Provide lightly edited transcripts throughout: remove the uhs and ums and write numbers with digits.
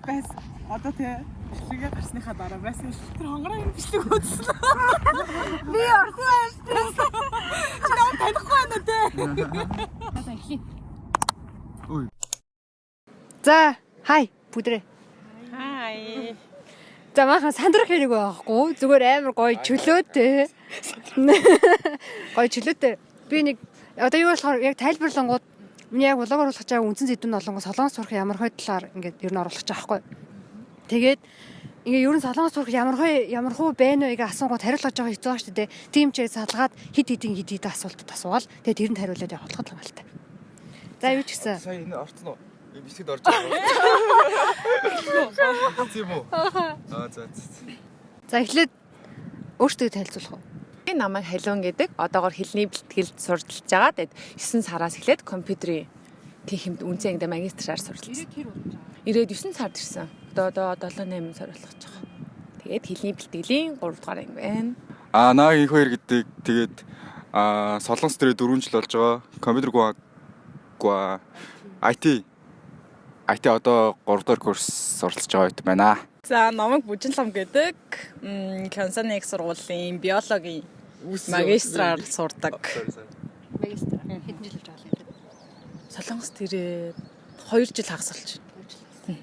Байс. Одоо те бичлэгээ гарсныхаа дараа байсан л тэр хонгороо юм бичлэг үзсэн. Би орсон ааш. Чи намайг танихгүй байна уу те? За эхлэе. Ой. За, хай бүдрээ. Хай. За манайхан сандрах хэрэг байхгүй. Зүгээр амар гоё чөлөөтэй. Гоё чөлөөтэй. Би нэг одоо юу болохоор яг тайлбарлангууд миний яг влог оруулах гэж байгаа үндсэн сэдв нь болонгоо солонгос сурах ямар хой талаар ингээд ер нь оруулах гэж байгаа байхгүй. Тэгээд ингээ ер нь солонгос сурах ямар хой ямар хуу байна вэ гэж асуунгууд хариулах жоо хэцүү байгаа шүү дээ. Тийм ч салгаад хид хидин хид хид асуултад асуугаал тэгээд тэрэнд хариулаад явах болох юм алтай. За юу ч гэсэн Сая энэ орцсон уу? Энэ бичлэгт орж байгаа. Тийм үү? Аа за за. За эхлээд өөртөө танилцуулах уу? Би намайг Халиун гэдэг. Одоогор хэлний бэлтгэлд сурталж байгаа. Тэгээд 9 сараас эхлээд компьютерийн тийхэмд үнцэн ангид магистраар сурталсан. Ирээд 9 сард ирсэн. Одоо 7 8 сар болох гэж байгаа. Тэгээд хэлний бэлтгэлийн 3 дугаар анги байна. Аа наа их хоёр гэдэг. Тэгээд аа Солонгос дээр 4 жил болж байгаа. Компьютер гуа гуа IT IT одоо 3 дугаар курс суралцж байгаа үед байна. За намайг Бүжин лам гэдэг. Кансаны их сургуулийн биологийн магистраар сурдаг. Магистр. Хэдэн жил болж байгаа юм бэ? Солонгос тэрээ 2 жил хагас болж байна.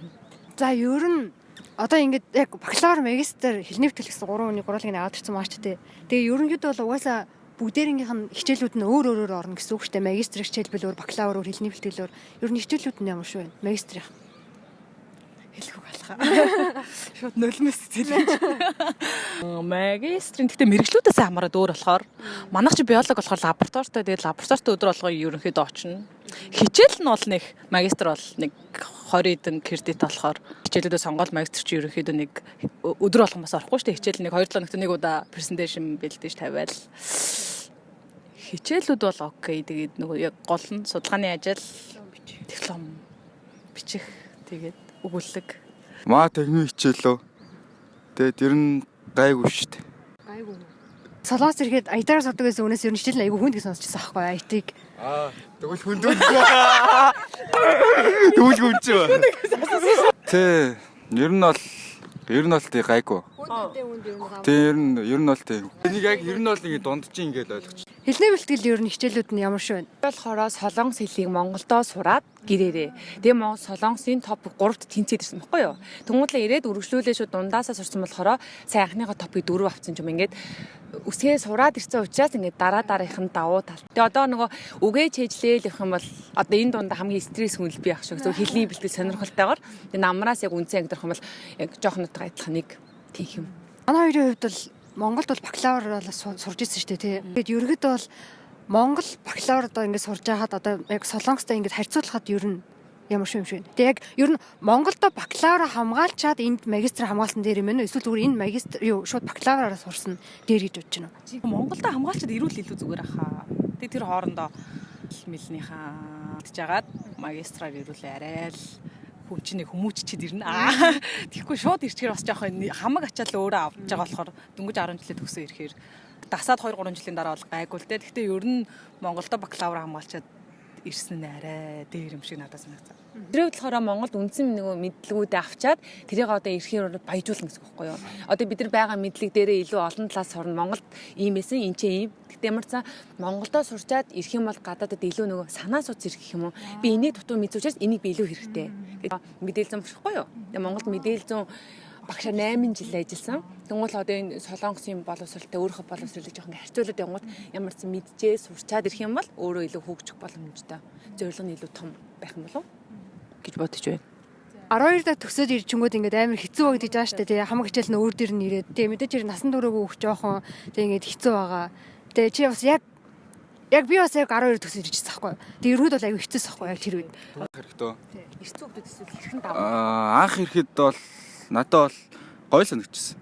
За ер нь одоо ингээд яг бакалавр, магистр, хэлний бэлтгэл гэсэн гурван хүний гурван нэг аваад ирсэн маа ч тий. Тэгээ ерөнхийдөө бол угаасаа бүгдээрийнх нь хичээлүүд нь өөр өөрөөр орно гэсэн үг шүү дээ. Магистр хичээл өөр, бакалавр өөр, хэлний бэлтгэл өөр. Ер нь хичээлүүд нь ямар шүү вэ? Магистрийн. Хэлэхгүй алхаа. Шууд нулимс зэлж. Магистрийн гэхдээ мэргэжлүүдээс хамаарат өөр болохоор манайх чи биолог болохоор лабораторитой, тэгээд лабораторитой өдөр болгоо ерөнхийдөө очино. Хичээл нь бол нэг магистр бол нэг 20 хэдэн кредит болохоор хичээлүүдээ сонгоод магистр чи ерөнхийдөө нэг өдөр болгон бас орохгүй шүү дээ. Хичээл нэг 2 7 хоногт нэг удаа презентацийн бэлдэж тавиал. Хичээлүүд бол окей. Тэгээд нөгөө яг гол нь судалгааны ажил, диплом бичих, тэгээд өгүүлэг. Маа техник хичээлөө. Тэгээд ер нь гайгүй шүү дээ. Гайгүй. Солонгос ирэхэд IT-аар сурдаг гэсэн үнээс ер нь хичээл нь айгүй хүнд гэж сонсчихсан байхгүй юу? IT-г. Аа тэгвэл хүндүүл. Тэгвэл хүнд чи. Тэ ер нь бол ер нь бол тий гайгүй. Тэ ер нь бол тий. Энийг яг ер нь бол ингэ дундчин ингэ л ойлгоч. Хэлний бэлтгэл ер нь хичээлүүд нь ямар шүү вэ? Болохоор солонгос хэлийг Монголдоо сураад гэрээрээ. Тэгээ Монгол солонгосын топ 3-т тэнцээд ирсэн баггүй юу? Тэнгүүтлээ ирээд үргэлжлүүлээ шууд дундаасаа сурсан болохоор сайн анхныхаа топыг 4 авсан юм ингээд үсгээ сураад ирсэн учраас ингээд дараа дараагийнх нь давуу тал. Тэгээ одоо нөгөө үгээ чэйжлээл явах юм бол одоо энэ дундаа хамгийн стресс хүн л би ах шиг. Зөв хэлний бэлтгэл сонирхолтойгоор тэгээ намраас яг үнцэн ангид орох юм бол яг жоохон нутгаа адилхан нэг тийх юм. Манай хоёрын хувьд бол Монголд бол бакалавр бол сурж ирсэн шүү дээ тий. Тэгээд ерөнхийдөө бол Монгол бакалавр одоо ингээд сурж байхад одоо яг Солонгостой ингээд харьцуулахад ер нь ямар шүү юм шиг вэ? Тэгээ яг ер нь Монголдо бакалавра хамгаалчаад энд магистр хамгаалсан дээр юм байна уу? Эсвэл зүгээр энэ магистр юу шууд бакалавраараа сурсан дээр гэж бодож байна уу? Монголдо хамгаалчид ирүүл илүү зүгээр ахаа. Тэгээ тэр хоорондоо мэлнийхаа идэж агаад магистраар ирүүлээ арай л хүн чинь нэг хүмүүччихэд ирнэ. Аа тэгэхгүй шууд ирчихээр бас жоохон хамаг ачаал өөрөө авч байгаа болохоор дөнгөж 10 жилээ төгсөө ирэхээр дасаад 2 3 жилийн дараа бол гайгүй л дээ. Гэхдээ ер нь Монголдо бакалавр хамгаалчаад ирсэн нь арай дээр юм шиг надад санагцсан. Тэр үед болохоор Монголд үндсэн нөгөө мэдлэгүүдээ авчаад тэрийг одоо эрхийн баяжуулна гэсэн үг байхгүй юу? Одоо бид нар байгаа мэдлэг дээрээ илүү олон талаас сурна. Монголд ийм байсан, энэ ч ийм. Гэхдээ ямар ч сан Монголдоо сурчаад ирэх юм бол гадаадад илүү нөгөө санаа суц ирэх гэх юм уу? Би энийг дутуу мэдсэн учраас энийг би илүү хэрэгтэй. Мэдээлэл зам багш байхгүй юу? Тэгээ Монголд мэдээлэл зүүн багшаа 8 жил ажилласан. Тэнгуул одоо энэ солонгосын боловсралтай өөрийнхөө боловсролыг жоохон ингээ харьцуулаад явгууд ямар ч мэдчихээ сурчаад ирэх юм бол өөрөө илүү хөгжих боломжтой. Зорилго нь илүү том байх юм болов гэж бодож байна. 12 даа төгсөөд ирчингүүд ингээд амар хэцүү байгаа гэж байгаа шүү дээ. Тэгээ хамаг хичээл нь өөр дээр нь ирээд тэгээ мэдээж хэрэг насан туршаагүй хөх жоохон тэгээ ингээд хэцүү байгаа. Тэгээ чи бас яг яг би бас яг 12 төгсөөд ирчихсэн байхгүй юу? Тэгээ ерөөд бол аягүй хэцүүсэн байхгүй юу яг тэр үед. Хэрэгтэй. Эрцүү хүмүүс эсвэл хэрхэн даваа. Аа анх ирэхэд бол надад бол гоё санагдчихсан.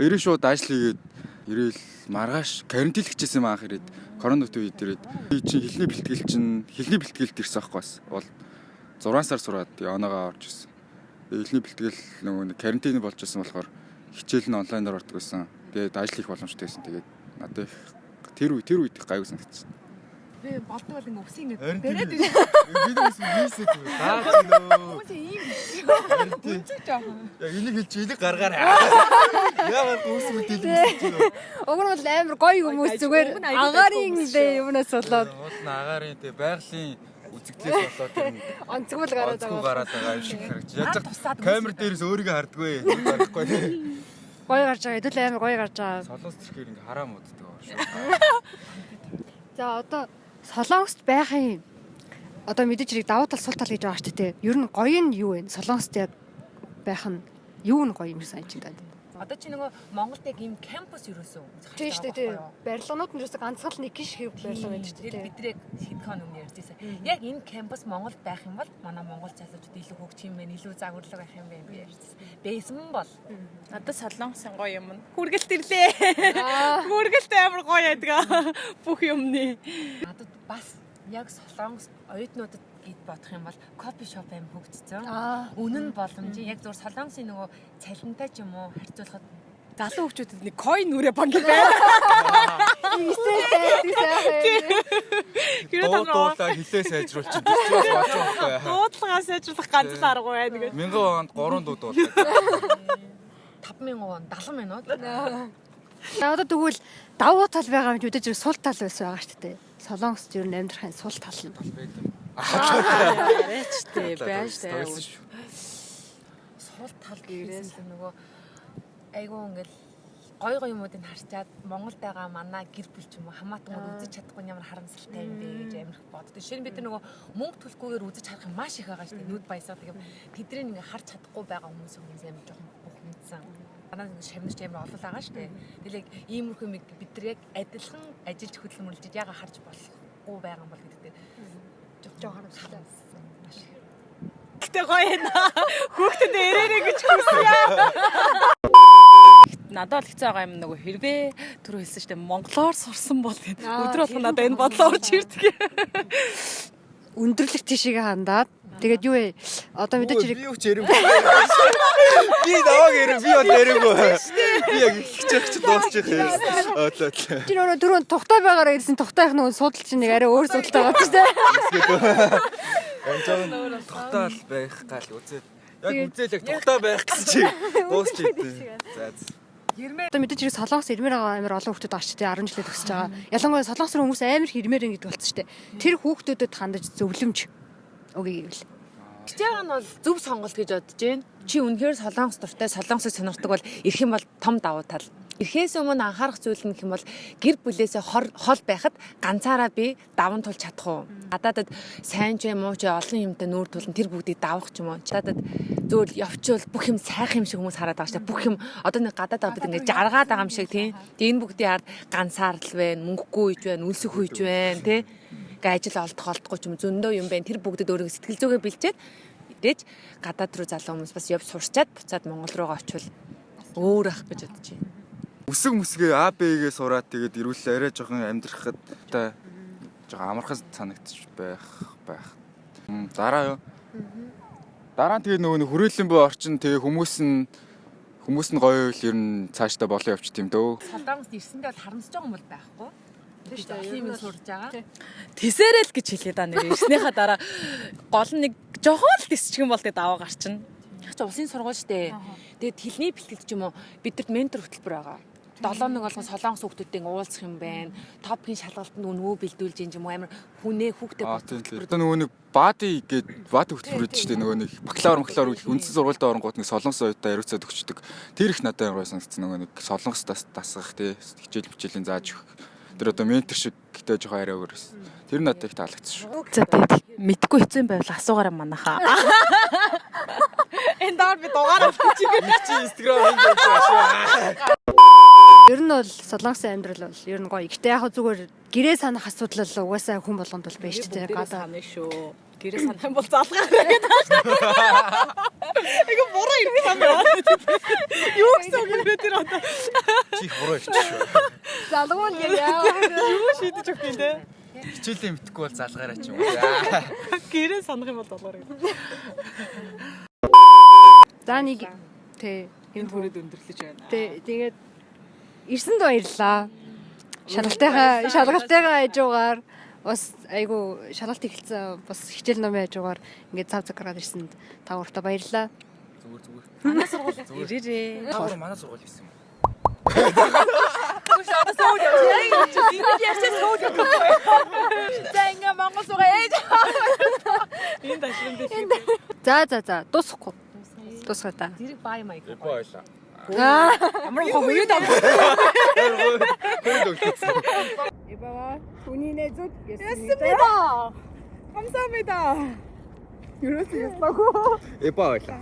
Ирэн шууд ажил хийгээд ирээл маргааш карантин хичээсэн юм анх ирээд коронавит үед ирээд би чинь хэлний бэлтгэл чинь хэлний бэлтгэлд ирсэн байхгүй бас бол 6 сар сураад оноогоо орж ирсэн. Тэгээ хэлний бэлтгэл нөгөө нэг карантин болж исэн болохоор хичээл нь онлайнаар ордог байсан. Тэгээд ажил хийх боломжтой байсан. Тэгээд надад их тэр үе тэр үед их гайгүй санагдчихсан. Би болдог бол ингэ өвсөн ингэ Харин бариад тийм. Би бас хийсээ зүгээр. Даа чи нөө. Хүмүүс ийм биш. Харин тийм. Үнцэг жоохон. Яг энийг хэлж энийг гаргаарай. Яагаад ус мэдээлэл гэсэн чи нөө. Уг нь бол амар гоё хүмүүс зүгээр Уг нь аягүй агаарын хүмүүс дэ юмнаас болоод Уул нь агаарын тэ байгалийн үзэгдлээс болоод тэр нь онцгой л гараад онцгой байгаа. гараад байгаа юм шиг харагч. Яаж Ар тусаад камер дээрээс өөрийгөө хардггүй. Гарахгүй. Гоё гарч байгаа. Хэдүүл амар гоё гарч байгаа. Солонгос төрхөөр ингээ хараа мууддаг байгаа шүү. За одоо Солонгост байхын одоо мэдээж хэрэг давуу тал сул тал гэж байгаа шүү дээ. Ер нь гоё нь юу вэ? Солонгост яг байх нь юу нь гоё юм шиг санаж байна. Одоо чи нөгөө Монголд яг ийм кампус ерөөсөө Тийм шүү дээ. Тийм. Барилганууд нь ерөөсөө ганцхан л нэг шиг барилга байдаг шүү Тэр дээ. бид нэг хэд хон өмнө ярьжсэн. Яг энэ кампус Монголд байх юм бол манай монгол залуучууд илүү хөгжих юм байна, илүү загварлаг байх юм байна гэж ярьжсэн. Байсан бол Надад солонгосын гоё юм нь. Хүргэлт ирлээ. Хүргэлт амар гоё байдаг. Бүх юмны. надад бас яг солонгос оюутнуудад гэд бодох юм бол кофе шоп аим хөгжсөн. Аа. Үнэн боломжийн яг зөв солонгосын нөгөө цалинтай ч юм уу харьцуулахад Залуу хүүхдүүдэд нэг койн нүрэ банк байна. Стресс сайхан. Хэрэг та нар Дуу дуулаа хилээ сайжруулчих. Тэр чинь бас болж байгаа байхгүй. дуудлагаа сайжруулах ганц л арга байна гэж. 1000 онд 3 дуу дуулаа. 5000 вон 70 минут. За одоо тэгвэл давуу тал байгаа юм чи мэдээж хэрэг сул тал байсан байгаа шүү дээ. Солонгост ер нь амьдрахын сул тал нь. Арайч тий байж Тойлсон шүү. Сул тал гэрээс нөгөө айгүй ингээл гой гой юмуудыг харчаад Монголд байгаа манай гэр бүл ч юм уу хамаатан мөр үзэж чадахгүй ямар харамсалтай юм бэ гэж амар их боддог. Жишээ нь бид нар нөгөө мөнгө төлөхгүйгээр үзэж харах юм маш их байгаа шүү дээ. Нүд баясаад юм. Тэднийг ингээ харж чадахгүй байгаа хүмүүс хүмүүс амар жоохон бухимдсан. Манай нэг шавнарч амар олон байгаа шүү дээ. Тэгэл яг иймэрхүү юм бид нар яг адилхан ажиллаж хөдөлмөрлөж яга харж болохгүй байгаа юм бол гэдэг дээр Жоохон харамсалтай. Маш их. Гэтэ гоё юм. Хүүхдэд ирээрэй гэж хүсье. Надад бол хэцүү байгаа юм нөгөө хэрвээ түрүү хэлсэн шүү дээ монголоор сурсан бол гэд. Өдөр болгон надад энэ бодлоо орж ирдэг. Өндөрлөх тийшээгээ хандаад тэгээд юу вэ? Одоо мэдээж хэрэг Би юу ч яриаггүй. Би давааг яриаг би бол яриаггүй. Би яг эхлэж чи дуусчих юм. Отлоо. чи нөгөө түрүүн тухтай байгаараа ирсэн тухтайх нөгөө судал чинь нэг арай өөр судалтай байгаа ч тийм. Амжаан тухтаал байх гал үзээд яг үзээл яг тухтаа байх гэсэн чи дуусчих юм. За за. Одоо мэдээж хэрэг Солонгос ирмээр байгаа амар олон хүүхдүүд байгаа шүү дээ 10 жилээ төгсөж байгаа. Ялангуяа Солонгос руу хүмүүс амар их ирмээр юм гэдэг болсон шүү дээ. Тэр хүүхдүүдэд хандаж зөвлөмж өгье гэвэл. Гэж байгаа нь бол зөв сонголт гэж бодож байна. Чи үнэхээр солонгос дуртай, солонгосыг сонирхдаг бол ирэх юм бол том давуу тал. Ирэхээс өмнө анхаарах зүйл нь гэх юм бол гэр бүлээсээ хол байхад ганцаараа би даван тулж чадах уу? Гадаадад сайн ч юм уу ч олон юмтай нүүр тулан тэр бүгдийг давах ч юм уу. Гадаадад зөвл явчвал бүх юм сайхан юм шиг хүмүүс хараад байгаа шүү дээ. Бүх юм одоо нэг гадаад байгаа бид ингээд жаргаад байгаа юм шиг тийм. Тэгээ энэ бүгдийн ард ганцаардал байна, мөнгөгүй үеж байна, үлсэх үеж байна тий. Ингээ ажил олдох олдохгүй ч юм зөндөө юм байна. Тэр бүгдэд өөрийгөө сэтгэл зүгээ бэлчээд идэж гадаад руу залуу хүмүүс бас явж сурчаад буцаад Монгол руугаа очивол өөр ах гэж бодож байна. Үсэг мүсгээ А Б-гээ сураад тэгээд ирүүлээ арай жоохон амьдрахад та жоохон амархан санагдчих байх байх. Дараа юу? Дараа нь тэгээд нөгөө нэг хүрээлэн буй орчин тэгээ хүмүүс нь гоё л ер нь цаашдаа болон явчих тийм дөө. Солонгост ирсэндээ бол харамсаж байгаа юм бол байхгүй. Тийм шүү дээ. Юм сурж байгаа. Тэсэрэл гэж хэлээ да нэр. Ирснийхаа дараа гол нь нэг жохон л тисчих юм бол тэгээ даваа гарчна. Яг ч улсын сургууль шүү дээ. Тэгээд хэлний бэлтгэлт ч юм уу бидэрт ментор хөтөлбөр байгаа. 7 нэг болгон солонгос хүүхдүүдтэй ингээ уулзах юм байна. Топгийн шалгалтанд нөгөө бэлдүүлж юм уу амар хүнээ хүүхдээ Аа тийм тийм. Одоо нөгөө нэг бади гээд бади хөтөлбөр өгдөө шүү дээ. Нөгөө нэг бакалавр үндсэн сургуультай оронгууд нэг солонгос оюутаа хариуцаад өгчдөг. Тэр их надад амар гоё санагдсан. Нөгөө нэг солонгос дасгах тий хичээл хичээлийн зааж өгөх. Тэр одоо ментор шиг гэтээ жоохон арай өөр байсан. Тэр надад их таалагдсан шүү. За тэгээд мэдгүй хэцүү юм байвал асуугаарай манайхаа. Энэ доор би дугаар авчих. Чи Instagram энэ байж байгаа шүү. Ер нь бол Солонгосын амьдрал бол ер нь гоё. Гэтэ яг зүгээр гэрээ санах асуудал л угаасаа хүн болгонд бол байж шүү дээ. Гадаа Гадаа санаа шүү. Гэрээ санах юм бол залгаарай гэдэг. Айгу буруу ирэх юм байна. Юу гэсэн үг юм бэ тэр одоо? Чи их буруу ирчих шүү. залгуул яа. Юу шийдэж өгөх юм те? Хичээлээ мэдхгүй бол залгаарай ч юм уу. Гэрээ санах юм бол залгаарай. За нэг тий Энэ түрээд өндөрлөж байна. тий тэгээд ирсэнд баярлалаа. Шалгалтынхаа хажуугаар Бас айгу шалгалт эхэлсэн бас хичээл номын хажуугаар ингээд цав цаг гаргаад ирсэнд та гуравтаа баярлалаа. Зүгээр зүгээр. Манай сургууль ирээрээ. Та гурав манай сургууль байсан юм. За ингээ Монгол суугаа ээж. Энэ ташрын дээр. За за за дуусахгүй. Дуусгаа та. Зэрэг бай маяг. Баярлаа. Ямар хөө юу даа. Хөөд өгсөн. Ибава түүний найзууд Ясмида. 감사합니다. Эба баярлаа.